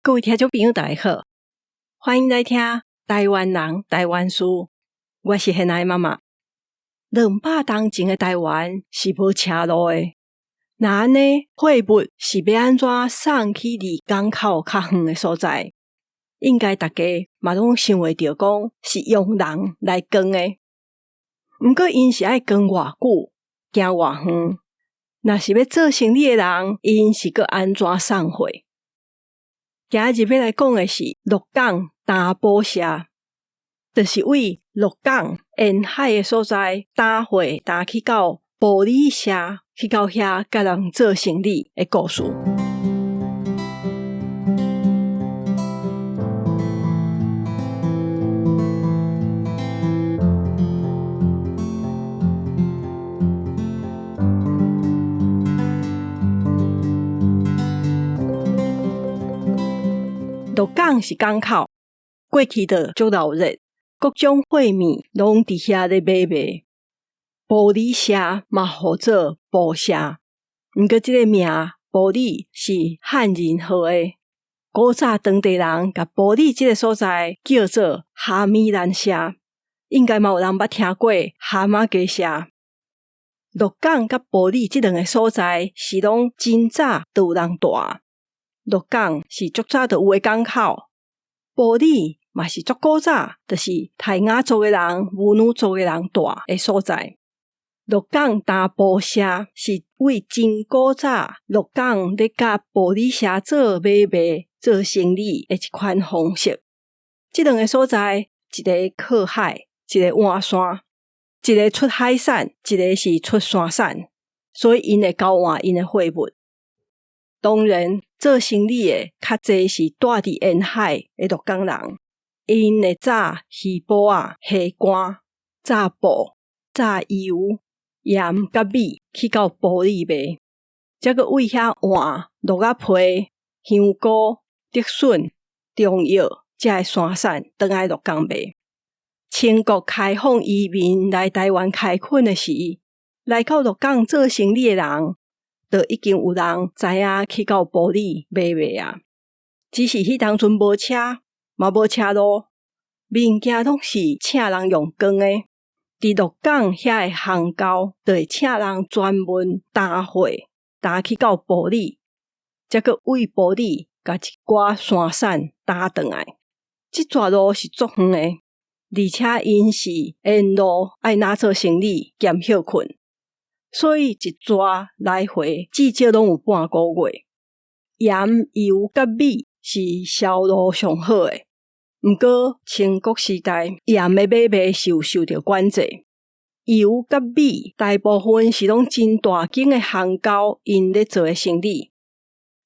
各位聽眾朋友，大家好，歡迎來聽台灣人台灣事。我是現在媽媽。200冬前的台灣是無車路的，若按呢貨物是欲按怎送去離港口較遠的所在？應該大家嘛攏想會著講是用人來扛的。毋過𪜶是愛扛偌久，行偌遠？若是欲做生理的人，𪜶是閣按怎送貨？今日欲來講的是鹿港擔寶社，就是為鹿港沿海的所在擔貨擔去到埔里社，去到遐共人做生理的故事。鹿港是港口，過去就足鬧熱，各種貨物攏佇遐咧買賣。埔里社嘛號做埔社，毋過這个名埔里是漢人號的。古早當地人共埔里這个所在叫做哈米蘭社，應該嘛有人捌聽過蛤蟆雞社。鹿港佮埔里這兩个所在是攏真早就有人蹛。鹿港是足早就有的港口，埔里嘛是足古早，就是泰雅族的人、布努族的人蹛的所在。鹿港擔埔社是為真古早鹿港咧佮埔里社做買賣、做生理的一款方式。這兩个所在，一个靠海，一个倚山，一个出海產，一个是出山產，所以𪜶會交換𪜶的貨物。當然，做生理的較濟是蹛佇沿海的鹿港人，𪜶會紮魚脯仔、蝦乾、紮布、紮油、鹽佮米去到埔里賣，才閣為遐換鹿仔皮、香菇、竹筍、中藥這个山產轉來鹿港賣。清國開放移民來台灣開墾的時，來到鹿港做生理的人，就已經有人知影去到埔里買賣啊。只是彼當陣無車，嘛無車路，物件攏是請人用扛的。佇鹿港遐的航溝，就會請人專門擔貨擔去到埔里，才閣為埔里共一寡山產擔轉來。這逝路是足遠的，而且𪜶是沿路愛若做生理兼歇睏。所以一逝來回至少攏有半個月。鹽、油佮米是銷路上好的，毋過清國時代鹽的買賣是有受著管制。油佮米大部分是攏真大間的行溝𪜶咧做的生理，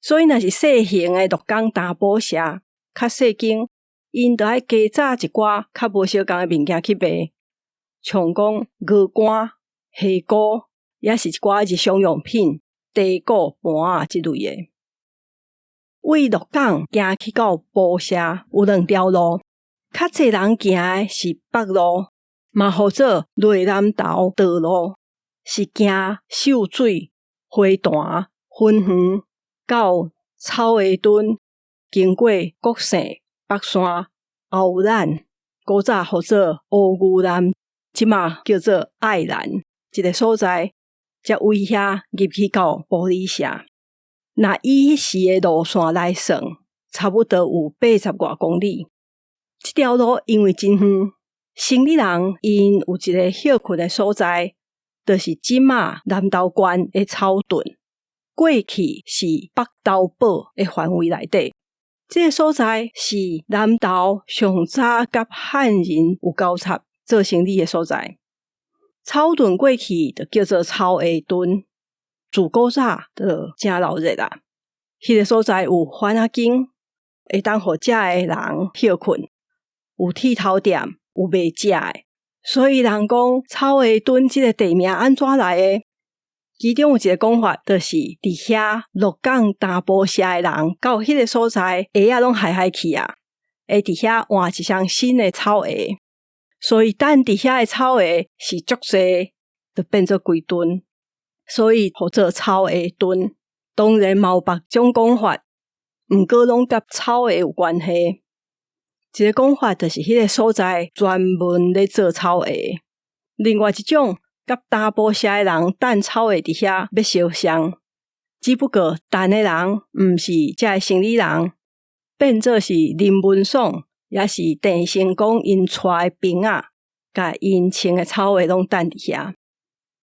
所以若是細型的鹿港擔寶社較細間，𪜶就愛加紮一寡較無相仝的物件去賣，像講魚乾、蝦膏。也是一寡日常用品、茶果盤仔這類的。為鹿港行去到埔社有兩條路，較濟人行的是北路，嘛號做內南投道路，是經秀水、花壇、芬園到草鞋墩，經過國姓、北山、後蘭，古早號做烏牛蘭，這馬叫做愛蘭，這个所在。才為遐入去到埔里社。若以彼時的路線來算，差不多有80外公里。這條路因為真遠，生理人𪜶有一个歇睏的所在，就是這馬南投縣的草屯。過去是北投堡的範圍內底。這个所在是南投上早佮漢人有交叉做生理的所在。草屯過去就叫做草鞋墩，自古早就誠鬧熱啦。彼个所在有番仔間，會當予遮的人歇睏，有剃頭店，有賣食的。所以人講草鞋墩這个地名按怎來的？其中有一个講法，就是佇遐鹿港擔埔社的人到彼個所在，鞋仔攏害害去啊，會佇遐換一雙新的草鞋。所以等佇遐的草鞋是足濟，就變做規墩，所以號做草鞋墩。當然嘛有別種講法，毋過攏佮草鞋有關係。一个講法就是彼个所在專門咧做草鞋，另外一種佮大埔社的人等草鞋佇遐欲相送，只不過等的人毋是遮个生理人，變做是林文爽，抑是鄭成功𪜶帶的兵仔，共𪜶穿的草鞋攏等佇遐。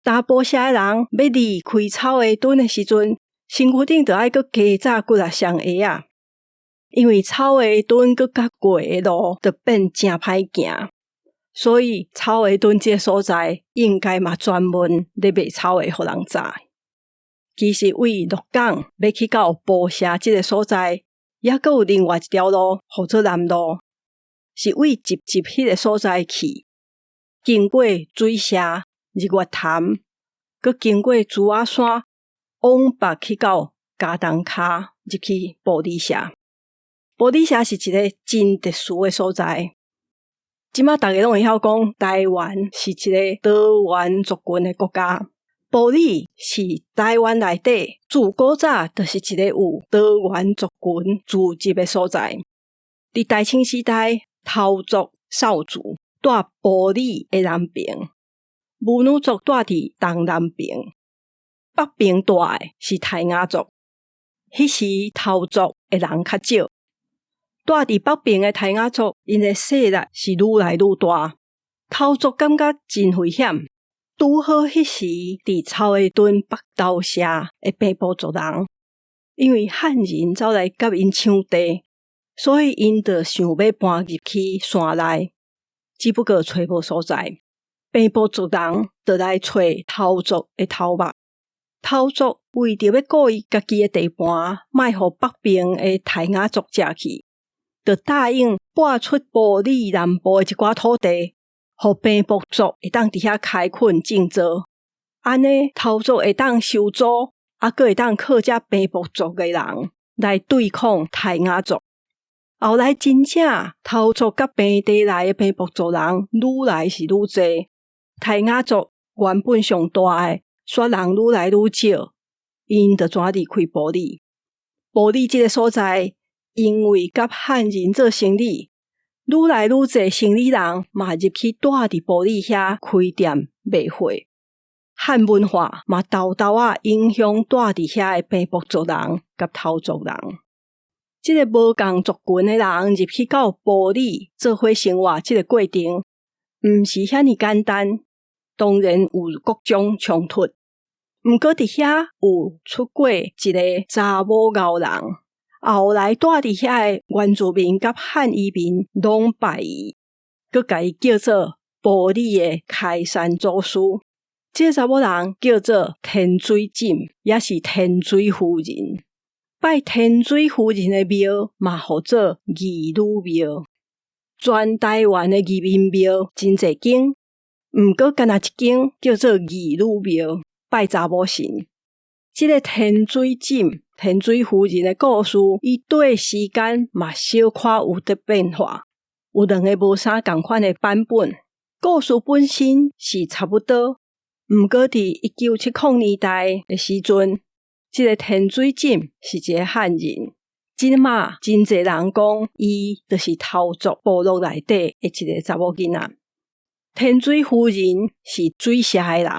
大埔社的人欲離開草鞋墩的時陣，身軀頂著愛閣加紮幾若雙鞋仔。因為草鞋墩閣較過的路，就變誠歹行，所以草鞋墩這个所在應該嘛專門咧賣草鞋予人紮。其實為鹿港欲去到埔社這个所在，猶閣有另外一條路，號做南路，是為集集彼个所在去，經過水社、日月潭，閣經過豬仔山，往北去到茄苳跤，入去埔里社。埔里社是一个真特殊的所在。這馬逐家攏會曉講，台灣是一个多元族群的國家。埔里是台灣內底自古早就是一个有多元族群聚集的所在。佇大清時代，頭族、邵族蹛埔里的南爿，布努族蹛佇東南爿，北爿蹛的是泰雅族。彼時頭族的人較少。蹛佇北爿的泰雅族，𪜶的勢力是愈來愈大，頭族感覺真危險。拄好彼時佇草鞋墩北斗社的平埔族人，因為漢人走來佮𪜶搶地，所以𪜶就想欲搬入去山內，只不過揣無所在。平埔族人就來揣頭族的頭目，頭族為著欲顧伊家己的地盤，莫予北爿的泰雅族食去。就答應撥出埔里南部的一寡土地，予平埔族會當佇遐開墾種作，按呢頭族會當收租，猶閣會當靠遮平埔族的人來對抗泰雅族。後來真正頭族佮平地來的平埔族人愈來是愈濟，泰雅族原本上大的，煞人愈來愈少，𪜶就怎離開埔里。埔里這个所在，因為佮漢人做生理，愈來愈濟生理人嘛入去蹛佇埔里遐開店賣貨，漢文化嘛沓沓仔影響蹛佇遐的平埔族人佮頭族人。這个無仝族群的人入去到埔里做伙生活，這个過程毋是遐爾簡單，當然有各種衝突。毋過佇遐有出過一个查某鰲人。後來蹛佇遐的原住民佮漢移民攏拜伊，閣共伊叫做埔里的開山祖師。這个查某人叫做天水枕，抑是天水夫人。拜天水夫人的廟嘛，號做義女廟。全台灣的義民廟真濟間，毋過干焦一間叫做義女廟，拜查某神。這个天水枕、天水夫人的故事，伊對時間嘛小可有佇變化，有兩个無啥仝款的版本。故事本身是差不多，毋過佇1970年代的時陣，這个天水枕是一个漢人。這馬真濟人講，伊就是頭族部落內底的一个查某囡仔。天水夫人是水社的人。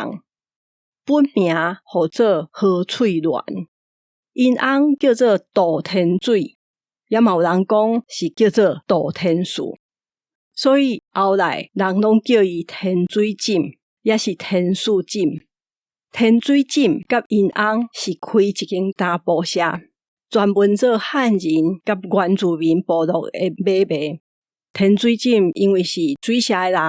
本名號做何翠蘭，𪜶翁叫做杜天水，也嘛有人講是叫做杜天樹，所以後來人攏叫伊天水枕，抑是天樹枕。天水枕佮𪜶翁是開一間大埔社，專門做漢人佮原住民部落的買賣。天水枕因為是水社的人，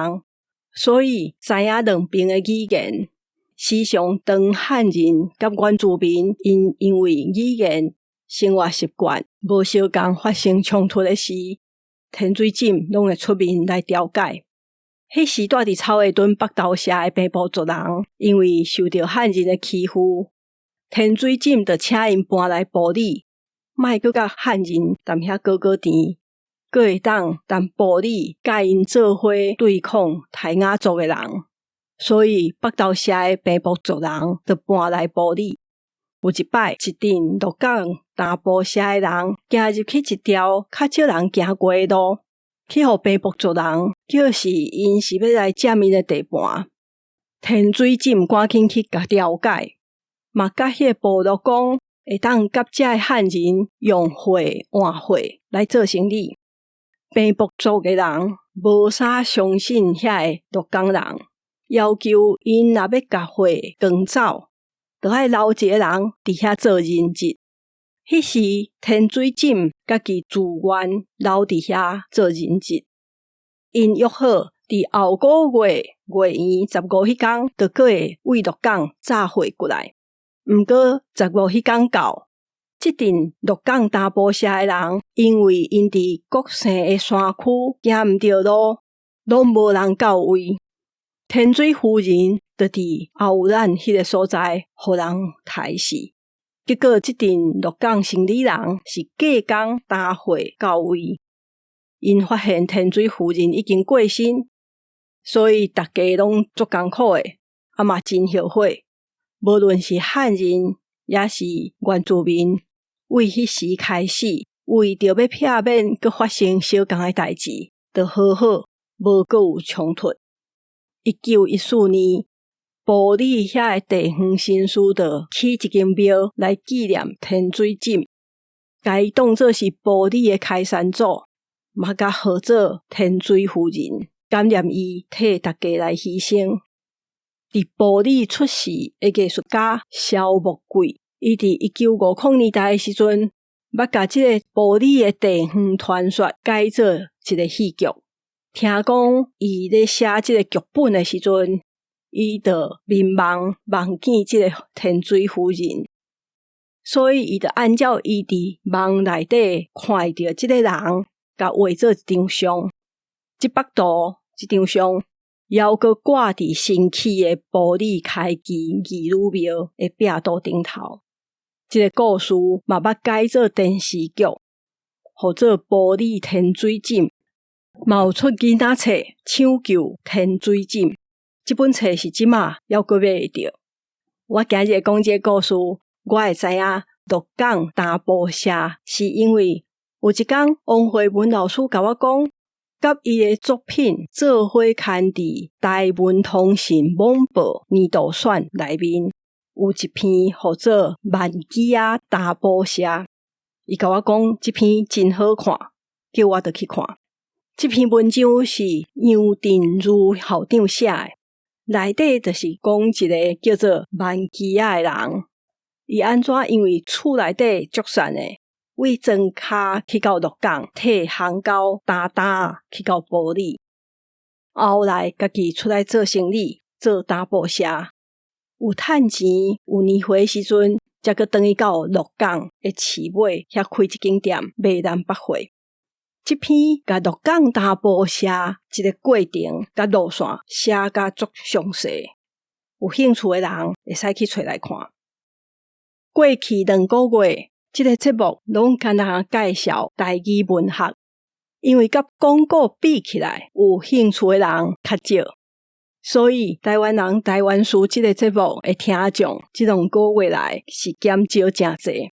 所以知影兩邊的語言。時常當漢人佮原住民𪜶因為語言、生活習慣無相仝發生衝突的時，天水枕攏會出面來調解。彼時蹛佇草鞋墩北投社的平埔族人，因為受著漢人的欺負，天水枕就請𪜶搬來埔里，莫閣佮漢人踮遐勾勾纏，閣會當踮埔里佮𪜶做伙對抗泰雅族的人。所以北投社的平埔族人就搬來埔里。有一擺，一陣鹿港大埔社的人行入去一條較少人行過的路，去予平埔族人叫是𪜶是欲來佔𪜶的地盤。天水浸趕緊去共調解，嘛佮彼个部落講會當佮遮的漢人用貨換貨來做生理。平埔族的人無啥相信遐个鹿港人，要求𪜶若欲共貨扛走，著愛留一個人佇遐做人質。彼時天水浸家己自願留佇遐做人質。𪜶約好佇後個月月圓十五彼工，就閣會對鹿港載貨過來。毋過十五彼工到，這陣鹿港大埔社的人，因為𪜶佇國姓的山區行毋著路，攏無人到位。天水夫人就佇後咱彼个所在，予人刣死。結果這陣鹿港生理人是隔工擔貨到位，𪜶發現天水夫人已經過身，所以逐家攏足艱苦的，啊嘛真後悔。無論是漢人，抑是原住民，對彼時開始，為著欲避免閣發生相仝的代誌，就和好，無閣有衝突。1914年，埔里遐个地方紳士就起一間廟來紀念天水浸，共伊當做是埔里的開山祖，嘛共號做天水夫人，感念伊替逐家來犧牲。佇埔里出世的藝術家蕭木貴，伊佇1950年代的時陣，捌共這个埔里的地方傳說改做一个戲劇。聽講伊咧寫這个劇本的時陣，伊就眠夢夢見這个天水夫人，所以伊就按照伊佇夢內底看著這个人，共畫做一張相。這幅圖，這張相，猶閣掛佇新起的埔里開基義女廟的壁桌頂頭。這个故事嘛捌改做電視劇，號做《埔里天水浸》，嘛有出囡仔冊《搶救天水浸》。這本冊是這馬猶閣買會著。我今日講這个故事，我會知影鹿港大埔社，是因為有一工王惠文老師共我講，佮伊的作品做伙刊佇台文通信網報年度選內面，有一篇號做《萬枝仔大埔社》。伊共我講這篇真好看，叫我著去看。這篇文章是楊振如校長寫的，內底就是講一个叫做萬枝仔的人，伊按怎因為厝內底足散的，對莊跤去到鹿港，提烘溝擔擔去到埔里，後來家己出來做生理，做擔布社，有趁錢有年歲時陣，才閣轉去到鹿港的市尾遐開一間店賣南北貨。這篇共鹿港擔布社這个過程佮路線寫甲足詳細，有興趣的人會使去揣來看。過去2個月，這个節目攏干焦介紹台語文學，因為佮廣告比起來，有興趣的人較少，所以台灣人台灣事這个節目的聽眾，這兩個月來是減少誠濟。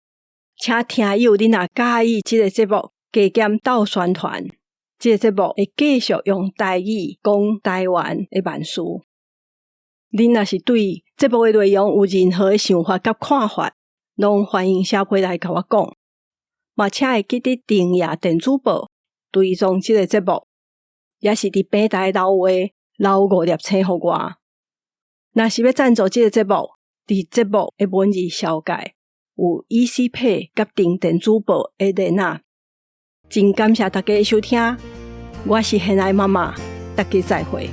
請聽友恁若佮意這个節目，加減鬥宣傳，這个節目會繼續用台語講台灣的萬事。恁若是對節目的內容有任何的想法佮看法，攏歡迎寫批來共我講。嘛，請會記得訂閱電子報，追蹤這个節目，抑是佇平台留話留五粒星予我。若是欲贊助這个節目，佇節目的文字紹介有 ECPay 佮訂電子報的連結。真感謝大家的收聽，我是現愛媽媽，大家再會。